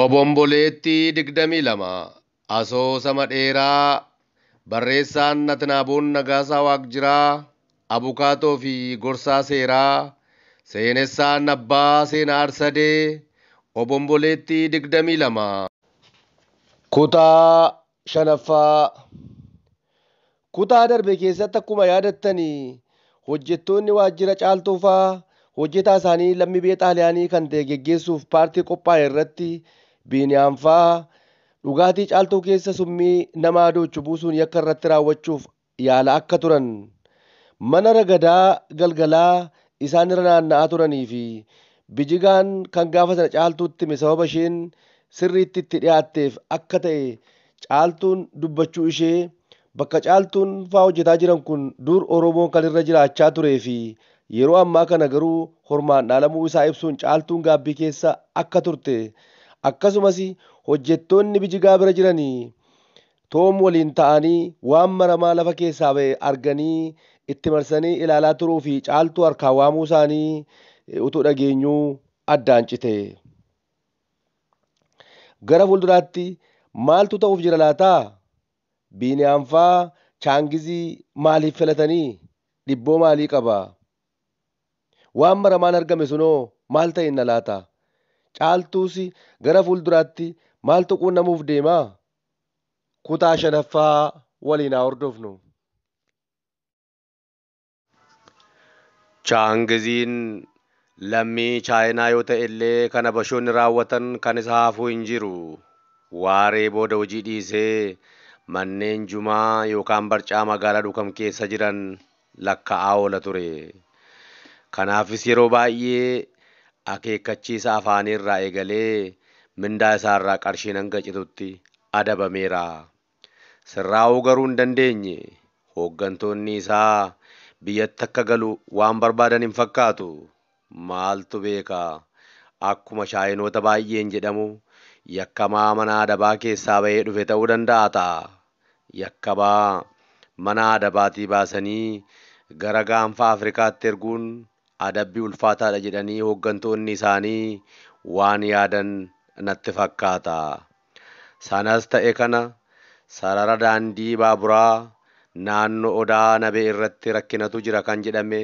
Obomboleettii 22 Asoosama dheeraa barreessaan Atnaaboon Nagaasaa Waaqjiraa Abukaatoo fi Gorsaa Seeraa Seenessaan Abbaa Seenaa Arsadee Obomboleettii 22 Kutaa shanaffaa. Kutaa darbe keessatti akkuma yaadattanii hojjettoonni waajjira Caaltuu fa'aa hojjetaa isaanii lammii biyya Xaaliyaanii kan ta'e geggeessuuf paartii qophaa'e irratti Biiniyaam fa'aa dhugaatii Caaltuu keessa summii nama adoochu buusuun yakka irratti raawwachuuf yaala akka turan, mana ragadaa galgalaa isaan irra naanna'aa turanii fi Bijigaan kan gaafa sana Caaltuutti hime sababa isheen sirriitti itti dhiyaatteef akka ta'e Caaltuun dubbachuu ishee, bakka Caaltuun fa'aa hojjetaa jiran kun dur Oromoon kan irra jiraachaa turee fi yeroo ammaa kana garuu hormaan dhaalamuu isaa ibsuun Caaltuun gaabbii keessa akka turte, akkasumas hojjettoonni Bijigaa bira jiranii Toom waliin ta'anii waan maramaa lafa keessaa ba'e arganii itti marsanii ilaalaa turuu fi Caaltuu harkaan waamuu isaanii utuu dhageenyuu addaan cite. Gara fuulduraatti maaltu ta'uuf jira laataa? Biiniyaam fa'aa Chaangizii maaliif filatanii? Dhibboo maalii qaba? Waan maramaan argame sunoo maal ta'inna laata? Caaltuus gara fuulduraatti maaltu quunnamuuf deema? Kutaa shanaffaa waliin haa hordofnu. Chaangiziin lammii Chaayinaa yoo ta'e illee kan Habashoonni raawwatan kan isa hafuu hin jiru. Waaree booda hojii dhiisee manneen jumaa yookaan barcaa magaalaa Dukam keessa jiran lakkaa'aa oola ture. Kanaafis yeroo baay'ee akeekkachiisa afaaniirraa eegalee mindaa isaarraa qarshiin hanga citutti adabameera. Sirraa'uu garuu hin dandeenye. Hooggantoonni isaa biyyatti akka galu waan barbaadan hin fakkaatu. Maaltu beeka? Akkuma Chaayinoota baay'een jedhamu yakkamaa mana adabaa keessaa bahee dhufe ta'uu danda'a ta'a. Yakkamaa mana adabaatii baasanii gara gaanfa Afrikaatti erguun adabbii ulfaataadha jedhanii hooggantoonni isaanii waan yaadan natti fakkaata. Sanas ta'e kana sarara daandii baaburaa naannoo Odaa Nabee irratti rakkinatu jira kan jedhame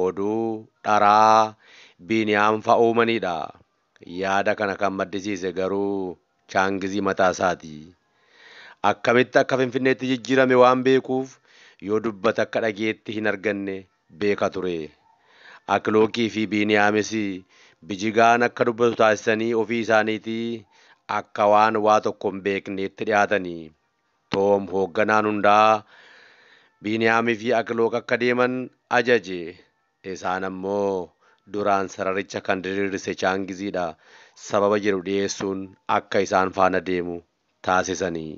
oduu dharaa Biiniyaam fa'a uumanidha. Yaada kana kan maddisiise garuu Chaangizii mataa isaati. Akkamitti akka Finfinneetti jijjiirame waan beekuuf yoo dubbate akka dhageetti hin arganne beeka ture. Akilookii fi Biiniyaamis Bijigaan akka dubbatu taasisanii ofii isaaniitii akka waan waa tokko hin beekneetti dhiyaatanii. Toom hoogganaan hundaa Biiniyaamii fi Akilook akka deeman ajaje. Isaan ammoo duraan sararicha kan diriirse Chaangiziidha sababa jedhu dhiyeessuun akka isaan faana deemu taasisanii.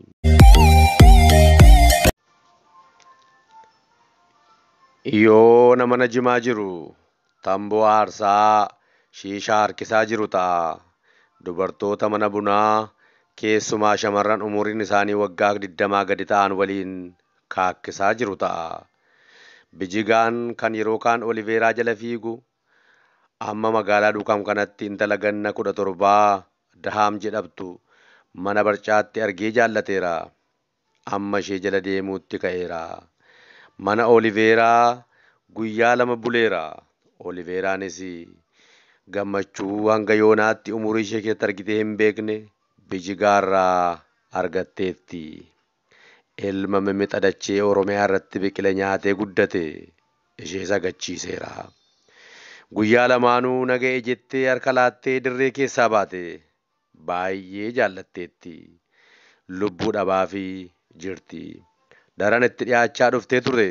Yoo nama jimaa jiru tamboo aarsaa shiishaa harkisaa jiru ta'a. Dubartoota mana bunaa keessumaa shamarran umuriin isaanii waggaa 20 gadi ta'an waliin kaakkisaa jiru ta'a. Bijigaan kan yeroo kaan Oliveeraa jala fiigu amma magaalaa Dukam kanatti intala ganna 17 Dahaam jedhamtu mana barcaatti argee jaallateera. Amma ishee jala deemuutti ka'eera. Mana Oliveeraa guyyaa 2 buleera. Oliveeraanis gammachuu hanga yoonaatti umurii ishee keessatti argitee hin beekne Bijigaarraa argatteetti. Ilma mimmixa dachee Oromiyaa irratti biqile nyaatee guddate ishee sagachiiseera. Guyyaa lamaanuu naga'e jettee harka laattee dirree keessaa baate. Baay'ee jaallatteetti. Lubbuu dhabaafii jirti. Daran itti dhiyaachaa dhuftee ture.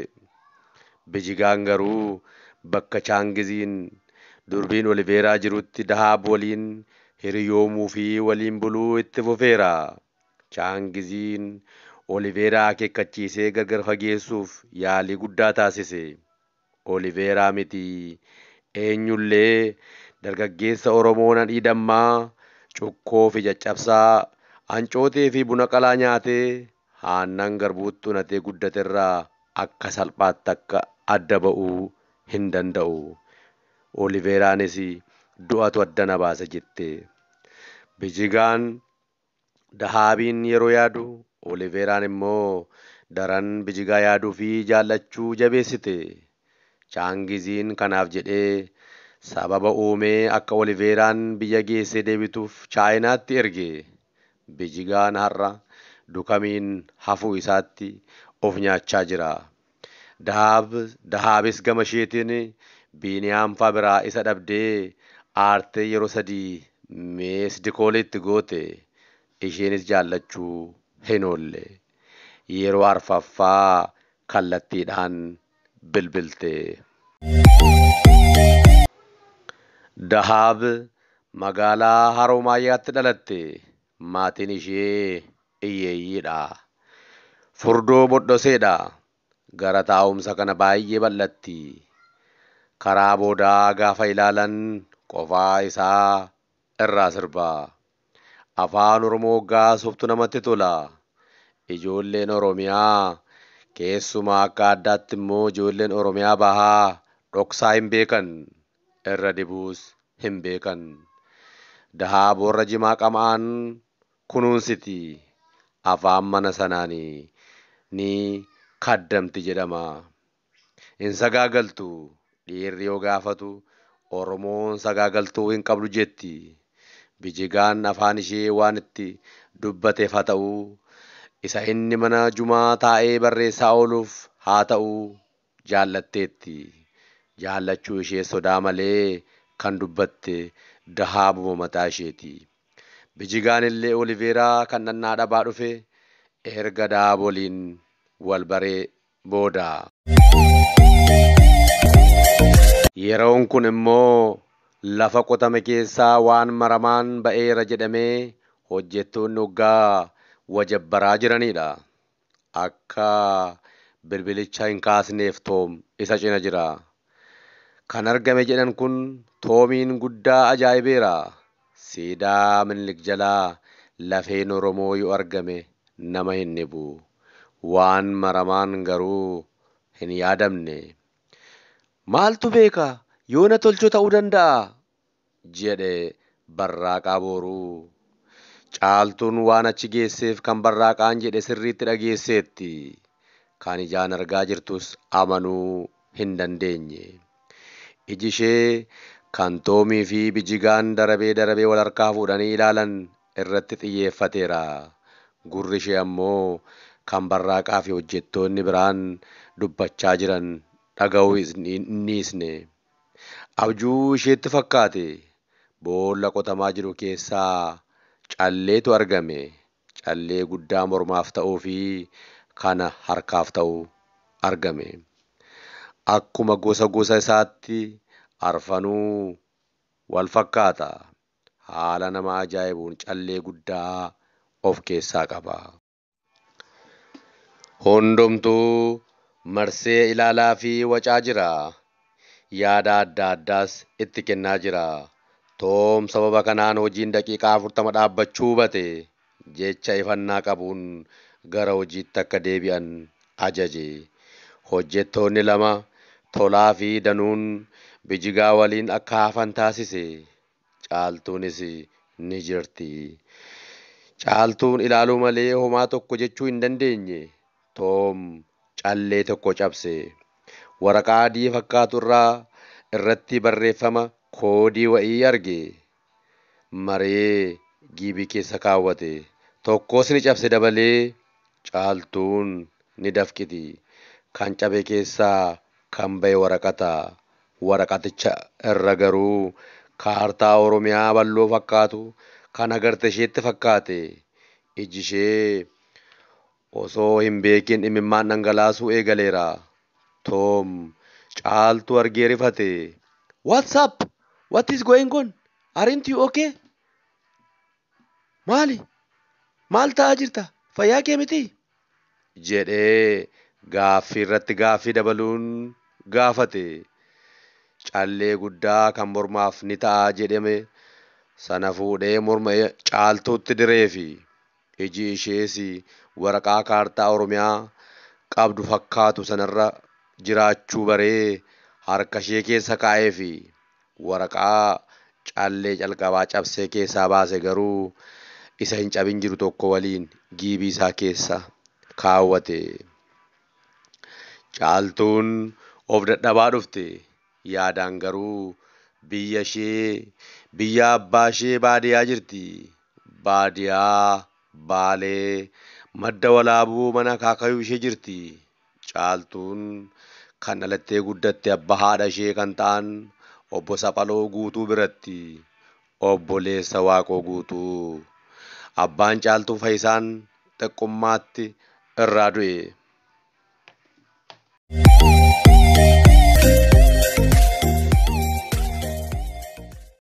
Bijigaan garuu bakka Chaangiziin durbiin Oliveeraa jirutti Dahaab waliin hiriyoomuu fi waliin buluu itti fufeera. Chaangiziin Oliveeraa akeekkachiisee gargar fageessuuf yaalii guddaa taasise. Oliveeraa miti eenyullee dargaggeessa Oromoo nadhii dammaa cukkoo fi caccabsaa ancootee fi buna qalaa nyaatee aannan garbuutti unatee guddaterraa akka salphaatti akka adda ba'uu hin danda'u. Oliveeraanis du'atu adda na baasa jette. Bijigaan Dahaabiin yeroo yaadu Oliveeraan immoo daran Bijigaa yaaduu fi jaallachuu jabeessite. Chaangiziin kanaaf jedhee sababa uumee akka Oliveeraan biyya geessee deebituuf Chaayinaatti erge. Bijigaan har'a dukamiin hafuu isaatti of nyaachaa jira. Dahaabis gama isheetiin Biiniyaam fa'aa biraa isa dhabdee aartee yeroo sadii meesdikoolitti goote. Isheenis jaallachuu hin oolle. Yeroo arfaffaa kallattiidhaan bilbilte. Dahaab magaalaa Haroomaayyaatti dhalatte. Maatiin ishee hiyyeeyyiidha. Furdoo bodhoseedha. Gara taa'umsa kana baay'ee bal'atti. Karaa boodaa gaafa ilaalan qofaa isaa irraa sirba. Afaan Oromoo gaasoftu namatti tola. Ijoolleen Oromiyaa keessumaa akka addaatti immoo ijoolleen Oromiyaa bahaa dhoksaa hin beekan. Irra dibuus hin beekan. Dahaab warra jimaa qama'an kunuunsiti. Afaan mana sanaanii ni kaddamti jedhama. Hin sagaagaltu. Dhiirri yoo gaafatu Oromoon sagaagaltuu hin qabdu jetti. Bijigaan afaan ishee waan itti dubbateef haa ta'u, isa inni mana jumaa taa'ee barreessaa ooluuf haa ta'u jaallatteetti. Jaallachuu ishee sodaa malee kan dubbatte Dahaabuma mataa isheeti. Bijigaan illee Oliveeraa kan dhannaa dhabaa dhufe erga Dahaab waliin wal baree booda. Yeroon kun immoo lafa qotame keessaa waan maramaan ba'eera jedhamee hojjettoonni hoggaa wajabbaraa jiranidha. Akka bilbilicha hin kaasneef Toom isa cina jira. Kan argame jedhan kun Toomiin guddaa ajaa'ibeera. Siidaa Minilik jalaa lafeen Oromoo yoo argame nama hin dhibu. Waan maramaan garuu hin yaadamne. Maaltu beeka yoona tolchoo ta'uu danda'a jedhe Barraaqaa Booruu. Caaltuun waan achi geesseef kan Barraaqaan jedhe sirriitti dhageesseetti. Kan ijaan argaa jirtus amanuu hin dandeenye. Iji ishee kan Toomii fi Bijigaan darabee darabee wal harkaa fuudhanii ilaalan irratti xiyyeeffateera. Gurri ishee ammoo kan Barraaqaa fi hojjettoonni biraan dubbachaa jiran dhaga'uu hin dhiisne. Abjuu isheetti fakkaate. Boolla qotamaa jiru keessaa calleetu argame. Callee guddaa mormaaf ta'uu fi kana harkaaf ta'u argame. Akkuma gosa gosa isaatti arfanuu wal fakkaata. Haala nama ajaa'ibuun callee guddaa of keessaa qaba. Hundumtuu marsee ilaalaa fi wacaa jira. Yaada adda addaas itti kennaa jira. Toom sababa kanaan hojiin daqiiqaa 40 dhaabbachuu hubate. Jecha ifannaa qabuun gara hojiitti akka deebi'an ajaje. Hojjettoonni lama Tolaa fi Danuun Bijigaa waliin akka hafan taasise. Caaltuunis ni jirti. Caaltuun ilaaluu malee homaa tokko jechuu hin dandeenye. Toom callee tokko cabse. Waraqaa adii fakkaatu irratti barreeffama koodii wa'ii arge. Maree giibii keessa kaawwate. Tokkos ni cabse dabalee. Caaltuun ni dafqiti. Kan cabe keessaa kan ba'e waraqata. Waraqaticha irra garuu kaartaa Oromiyaa bal'oo fakkaatu kan agarte isheetti fakkaate. Iji ishee osoo hin beekin imimmaan dhangalaasuu eegaleera. Toom Caaltuu argee rifate. What's up? What is going on? Aren't you okay? Maali? Maal ta'aa jirta? Fayyaa kee miti? Jedhee gaaffii irratti gaaffii dabaluun gaafate. Callee guddaa kan mormaaf ni ta'a jedhame sana fuudhee morma Caaltuutti direefi. Iji ishees waraqaa kaartaa Oromiyaa qabdu fakkaatu sanarra jiraachuu baree harka ishee keessa kaa'eefi. Waraqaa callee calqabaa cabsee keessaa baase garuu isa hin cabin jiru tokko waliin giibii isaa keessa kaawwate. Caaltuun of dadhabaa dhufte. Yaadaan garuu biyya ishee biyya abbaa ishee baadiyaa jirti. Baadiyaa Baalee madda walaabuu mana akaakayyuu ishee jirti. Caaltuun kan dhalattee guddatte abbaa haadha ishee kan ta'an obbo Saphaloo Guutuu biratti. Obboleessa Waaqoo Guutuu. Abbaan Caaltuu Fayyisaan xiqqummaatti irraa du'e.